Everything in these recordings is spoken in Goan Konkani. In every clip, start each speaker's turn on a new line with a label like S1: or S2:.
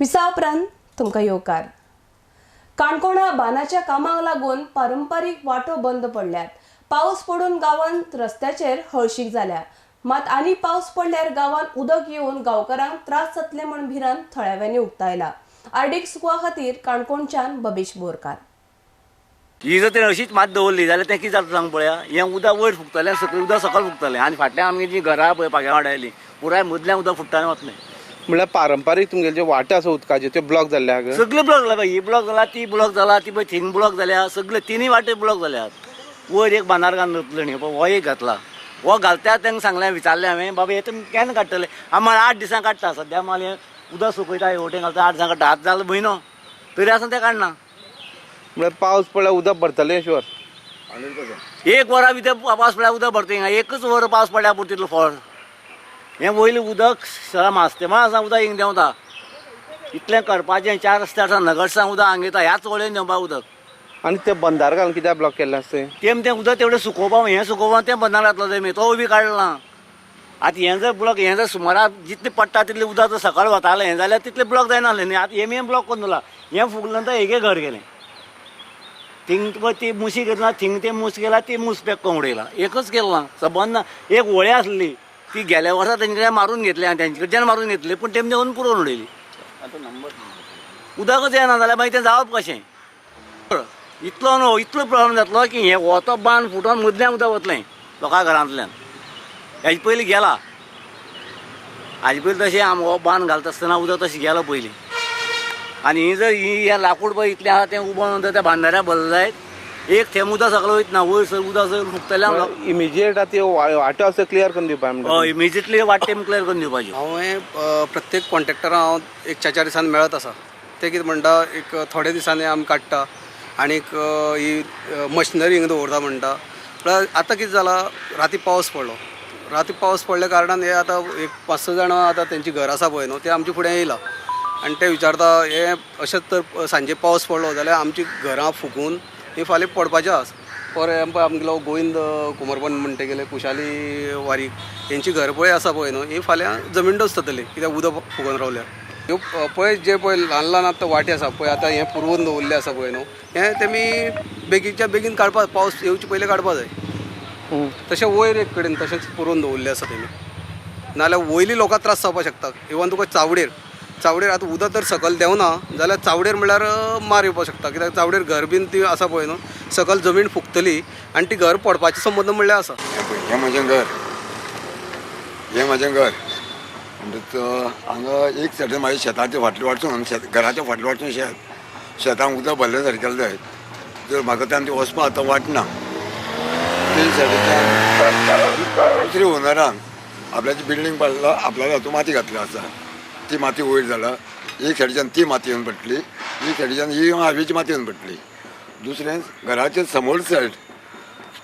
S1: मिसा उपरांत तुमकां येवकार. काणकोणा बांदाच्या कामाक लागून पारंपारीक वाटो बंद पडल्यात. पावस पडून गांवांत रस्त्याचेर हळशीक जाल्या. मात आनी पावस पडल्यार गांवांत उदक येवन गांवकारांक त्रास जातले म्हण भिरांत थळाव्यांनी उक्तायला. आर्डीक सुकवा खातीर काणकोणच्यान बबीश बोरकार.
S2: ही जर तेणें अशीच मात दवरली जाल्यार तें कितें जाता सांग पळया, हें उदक वयर फुगतलें, सकयल उदक सकयल फुगतलें आनी फाटल्यान आमगे जी घरां पळय पाग्या वाड्याली पुराय मदल्यान उदक फुट्टा आनी वतलें.
S3: म्हळ्यार पारंपारीक तुमगेले जे वाटे आसा उदकाचे त्यो ब्लॉक जाल्ले आहा?
S2: सगळे ब्लॉक जाला, ही ब्लॉक जाला, ती ब्लॉक जाला, ती पळय थिंग ब्लॉक जाल्या, सगळे तिनूय वाटे ब्लॉक जाल्यात. वयर एक बांदार घालून दवरतले न्ही, हो एक घातला, हो घालता तांकां सांगलें, विचारलें हांवें, बाबा हे तुमी केन्ना काडटले? आमी 8 दिसां काडटा, सद्या माल हें उदक सुकयता, हे वटेन घालता, 8 दिसां काडटा, आतां जालो म्हयनो तरी आसून तें काडना.
S3: म्हळ्यार पावस पडल्यार उदक भरतलें शुअर?
S2: एक वरा भितर पावस पडल्यार उदक भरता हिंगा, एकच वर पावस पडल्यार पुरता तितलो फळ. हें वयलें उदक सगळें मास्तेमाळ आसा, उदक हिंगा देंवता. इतलें करपाचें 4 रस्त्यार आसा, नगरसां उदक हांगा येता, ह्याच वळेन देंवपा उदक.
S3: आनी ते बंदार घालून कित्याक ब्लॉक केल्लें आसा तें?
S2: तेम तें उदक तेवढें सुकोवपा, हें सुकोवपा तें बंदार घातलो तेमी, तो बी काडला ना. आतां हें जर ब्लॉक, हें जर सुमारा जितलें पडटा तितलें उदक जर सकाळ वतालें हें जाल्यार तितलें ब्लॉक जायनासलें न्ही. आतां हें ब्लॉक करून दवरला, हें फुगलें नंतर हेगे घर गेलें. थिंग पळय ती मुशी घेतला, थिंग ते मूस गेला, ती मूस पॅक करून उडयला, एकच केलो ना सबंद ना. एक होळी आसली ती गेल्या वर्सा तेंचे कडेन मारून घेतली आनी तेंचे कडच्यान मारून घेतली, पूण तेमी देंवन पुरोवन उडयली. उदकच येना जाल्यार मागीर तें जावप कशें? इतलो न्हू इतलो प्रॉब्लम जातलो की हें हो तो बांद फुटोन मदल्यान उदक वतलें लोकां घरांतल्यान. हेजे पयलीं गेला, हाजे पयलीं तशें आम हो बांद घालता आसतना उदक तशें गेलो पयलीं. आनी ही जर ही हें लाकूड पळय इतलें आहा तें उबोन त्या बांदाऱ्या भरलें जायत, एक थेंब उदक सकयल वयतना वयर सर उदक सगळें फुगतलें.
S3: इमिजिएट आतां त्यो वाटो आसा क्लियर करून दिवपा म्हणटा?
S2: हय, इमिजिएटली वाट तेमी क्लियर करून दिवपाची.
S4: हांवें प्रत्येक कॉन्ट्रेक्टराक हांव एक 4-4 दिसान मेळत आसा. ते कितें म्हणटा, एक थोडे दिसांनी आमी काडटा आनीक ही मशिनरी हिंगा दवरता म्हणटा. म्हळ्यार आतां कितें जालां, राती पावस पडलो, राती पावस पडल्या कारणान हे आतां एक 5-6 जाणां आतां तेंची घर आसा पळय न्हू, ते आमचे फुडें येयला आनी ते विचारता हे अशेंच तर सांजे पावस पडलो जाल्यार आमची घरां फुगून ही फाल्यां पडपाचें आसा. फॉर एग्जाम्पल आमगेलो गोविंद कुमरपन म्हणटा गेले, कुशाली वारीक हेंची घर पळय आसा पळय न्हू, ही फाल्यां जमीनदोस्त जातली कित्याक उदक फुगोवन रावल्यार. ह्यो पळय जे पळय ल्हान ल्हान आतां वाटे आसा पळय, आतां हें पुरवून दवरलें आसा पळय न्हू, हें तेमी बेगीनच्या बेगीन काडपा, पावस येवचे पयलीं काडपा जाय. तशें वयर एक कडेन तशेंच पुरोवन दवरलें आसा तेमी, नाजाल्यार वयली लोकां त्रास जावपाक शकता. इवन तुका चावडेर, चावडेर आतां उदक तर सकयल देंवना जाल्यार चावडेर म्हणल्यार मार येवपाक शकता, कित्याक चावडेर घर बीन ती आसा पळय न्हू, सकयल जमीन फुगतली आनी ती घर पडपाचें संबंद म्हणल्यार आसा.
S5: हें म्हजें घर, हें म्हजें घर म्हणटच हांगा एक सायडीन म्हाज्या शेताच्या फाटले वाटसून, शेत घराच्या फाटले वाटसून शेत, शेतांक उदक भरलें सारकें जाय, जर म्हाका तेन्ना वचपा आतां वाटना. ते सायडीच्यान दुसरी ओनरान आपल्याची बिल्डींग पडला, आपल्याला हातूंत माती घातली आसा, ती माती वयर जाला. एक सायडीच्यान ती माती येवन पडली, एक सायडीच्यान ही हावेची माती येवन पडली. दुसरें घराचे समोर सायड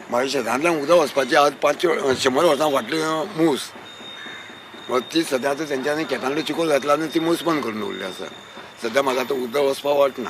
S5: म्हाज्या शेतांतल्यान उदक वचपाची आज 500-100 वर्सां फाटली मूस, ती सद्या आतां तेंच्यांनी खेतांतले चिकोल घातला आनी ती मूस बंद करून दवरली आसा. सद्या म्हाका आतां उदक वचपाक वाटना.